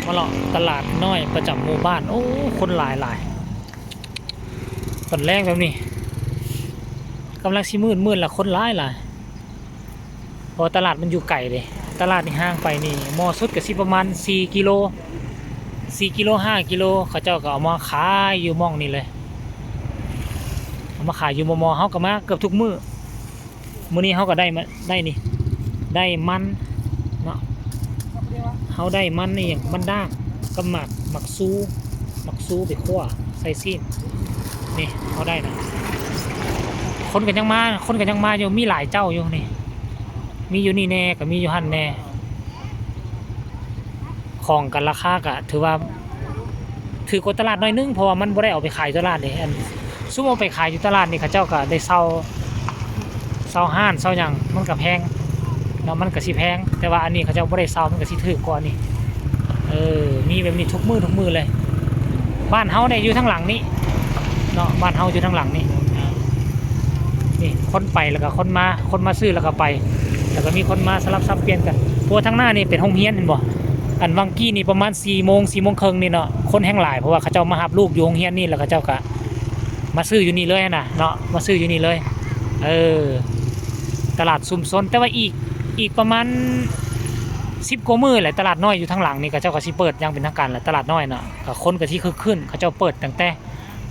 ມາເລາະຕະຫຼາດນ້ອຍປະຈຳໝູ່ບ້ານ. ໂອ້ ຄົນຫຼາຍໆ ຕອນແລງແບບນີ້ ກຳລັງຊິມືດໆ ລະຄົນຫຼາຍໆ ເພາະວ່າຕະຫຼາດມັນຢູ່ໄກເດ້. ຕະຫຼາດນີ້ຫ່າງໄປນີ້ ໝໍ້ສຸດກໍຊິປະມານສີ່ກິໂລ ສີ່ກິໂລ ຫ້າກິໂລ. ເຂົາເຈົ້າກໍເອົາມາຂາຍຢູ່ໝ່ອງນີ້ເລີຍ ເອົາມາຂາຍຢູ່ໝໍ້ໆ. ເຮົາກໍມາເກືອບທຸກມື້. ມື້ນີ້ເຮົາກໍໄດ້ມາ ໄດ້ນີ້ ໄດ້ມັນເນາະ ເຮົາໄດ້ມັນອີ່ຫຍັງ ມັນດ້າງ ກັບໝາກ ໝາກຊູ ໝາກຊູໄປຂົ້ວໃສ່ຊີ້ນ. ນີ້ເຮົາໄດ້ນະ ຄົນກໍຍັງມາ ຄົນກໍຍັງມາຢູ່ ມີຫຼາຍເຈົ້າຢູ່ນີ້ ມີຢູ່ນີ້ແດ່ ກໍມີຢູ່ຫັ້ນແດ່. ຂອງກໍລາຄາກໍຖືວ່າຖືກກວ່າຕະຫຼາດໜ້ອຍໜຶ່ງ ເພາະວ່າມັນບໍ່ໄດ້ເອົາໄປຂາຍຢູ່ຕະຫຼາດເດ້. ອັນຊຸມເອົາໄປຂາຍຢູ່ຕະຫຼາດນີ້ ເຂົາເຈົ້າກໍໄດ້ເຊົ່າ ເຊົ່າຮ້ານເຊົ່າຫຍັງ ມັນກໍແພງເນາະ ມັນກໍຊິແພງ. ແຕ່ວ່າອັນນີ້ເຂົາເຈົ້າບໍ່ໄດ້ເຊົ່າ ມັນກໍຊິຖືກກວ່ານີ້. ເອີ ມີແບບນີ້ທຸກມື້ ທຸກມື້ເລີຍ. ບ້ານເຮົານີ້ຢູ່ທາງຫຼັງນີ້ເນາະ ບ້ານເຮົາຢູ່ທາງຫຼັງນີ້. ນີ້ຄົນໄປແລ້ວກໍຄົນມາ ຄົນມາຊື້ແລ້ວກໍໄປ ແລ້ວກໍມີຄົນມາສະຫຼັບສັບປ່ຽນກັນ. ເພາະວ່າທາງໜ້ານີ້ເປັນໂຮງຮຽນ ເຫັນບໍ່? ອັນຫວ່າງກີ້ນີ້ປະມານສີ່ໂມງ ສີ່ໂມງເຄິ່ງນີ້ເນາະ ຄົນແຮ່ງຫຼາຍ ເພາະວ່າເຂົາເຈົ້າມາຮັບລູກຢູ່ໂຮງຮຽນນີ້ ແລ້ວເຂົາເຈົ້າກໍມາຊື້ຢູ່ນີ້ເລີຍນະເນາະ ມາຊື້ຢູ່ນີ້ເລີຍ. ເອີ ຕະຫຼາດຊຸມຊົນ ແຕ່ວ່າອີກ ອີກປະມານສິບກວ່າມື້ແຫຼະ ຕະຫຼາດນ້ອຍຢູ່ທາງຫຼັງນີ້ ເຂົາເຈົ້າກໍຊິເປີດຢ່າງເປັນທາງການແຫຼະ ຕະຫຼາດນ້ອຍເນາະ. ກໍຄົນກໍຊິຄຶກຄື້ນ ເຂົາເຈົ້າເປີດຕັ້ງແຕ່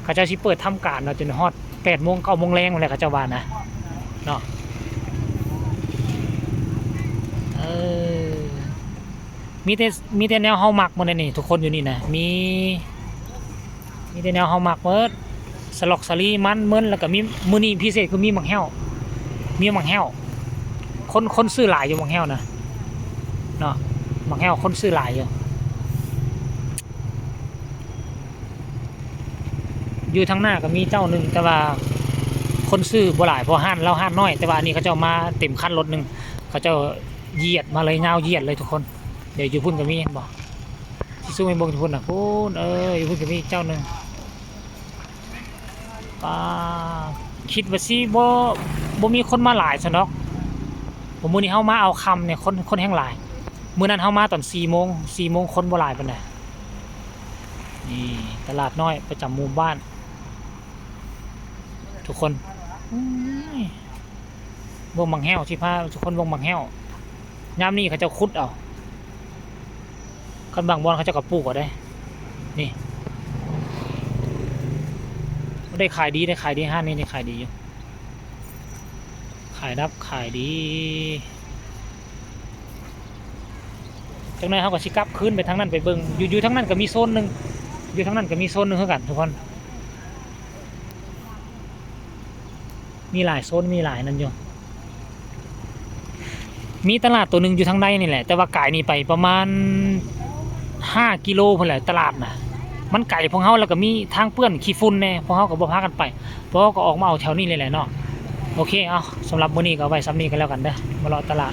ເຂົາເຈົ້າຊິເປີດທຳການເນາະ ຈົນຮອດແປດໂມງ ເກົ້າໂມງແລງພຸ້ນແຫຼະ ເຂົາເຈົ້າວ່ານະເນາະ. ເອີ ມີແຕ່ ມີແຕ່ແນວເຮົາມັກໝົດເດນີ້ ທຸກຄົນຢູ່ນີ້ນະ ມີ ມີແຕ່ແນວເຮົາມັກໝົດ ສະຫຼອກສະຫຼີ ມັນ ເມິນ ແລ້ວກໍມີ ມື້ນີ້ພິເສດຄືມີໝາກແຫ້ວ ມີໝາກແຫ້ວ. ຄົນ ຄົນຊື້ຫຼາຍຢູ່ໝາກແຫ້ວນະເນາະ ໝາກແຫ້ວຄົນຊື້ຫຼາຍຢູ່. ຢູ່ທາງໜ້າກໍມີເຈົ້າໜຶ່ງ ແຕ່ວ່າຄົນຊື້ບໍ່ຫຼາຍ ເພາະຮ້ານລາວຮ້ານນ້ອຍ. ແຕ່ວ່າອັນນີ້ເຂົາເຈົ້າມາເຕັມຄັນລົດໜຶ່ງ ເຂົາເຈົ້າຢຽດມາເລີຍ ຍາວຢຽດເລີຍທຸກຄົນ. ດຽວຢູ່ພຸ້ນກໍມີ ເຫັນບໍ່? ຊິຊູມໃຫ້ເບິ່ງຢູ່ພຸ້ນນະ ພຸ້ນ ເອີ ຢູ່ພຸ້ນກໍມີເຈົ້າໜຶ່ງ. ປາ ຄິດວ່າຊິບໍ່ ບໍ່ມີຄົນມາຫຼາຍຊັ້ນດອກ ເພາະມື້ນີ້ເຮົາມາເອົາຄ່ຳນີ້ ຄົນ ຄົນແຮ່ງຫຼາຍ. ມື້ນັ້ນເຮົາມາຕອນສີ່ໂມງ ສີ່ໂມງຄົນບໍ່ຫຼາຍປານໃດ. ນີ້ຕະຫຼາດນ້ອຍປະຈຳໝູ່ບ້ານ ທຸກຄົນ. ໂອ້ຍ ເບິ່ງໝາກແຫ້ວ ຊິພາທຸກຄົນເບິ່ງໝາກແຫ້ວ. ຍາມນີ້ເຂົາເຈົ້າຂຸດເອົາ ຄັນບາງບ່ອນເຂົາເຈົ້າກໍປູກເອົາເດ້. ນີ້ ໄດ້ຂາຍດີ ໄດ້ຂາຍດີ ຮ້ານນີ້ໄດ້ຂາຍດີຢູ່ ຂາຍດັບຂາຍດີ. ຈັກໜ້ອຍເຮົາກໍຊິກັບຄືນໄປທາງນັ້ນໄປເບິ່ງ ຢູ່ ຢູ່ທາງນັ້ນກໍມີໂຊນໜຶ່ງ ຢູ່ທາງນັ້ນກໍມີໂຊນໜຶ່ງຄືກັນທຸກຄົນ. ມີຫຼາຍໂຊນ ມີຫຼາຍນັ້ນຢູ່. ມີຕະຫຼາດໂຕໜຶ່ງຢູ່ທາງໃນນີ້ແຫຼະ ແຕ່ວ່າກາຍນີ້ໄປປະມານຫ້າກິໂລພຸ້ນແຫຼະ ຕະຫຼາດນະ. ມັນໄກພວກເຮົາ ແລ້ວກໍມີທາງເປື້ອນຂີ້ຝຸ່ນແດ່ ພວກເຮົາກໍບໍ່ພາກັນໄປ ພວກເຮົາກໍອອກມາເອົາແຖວນີ້ເລີຍແຫຼະເນາະ. ໂອເຄ ເອົາ ສຳລັບມື້ນີ້ກໍເອົາໄວ້ສ່ຳນີ້ກໍແລ້ວກັນເດີ ມາເລາະຕະຫຼາດ.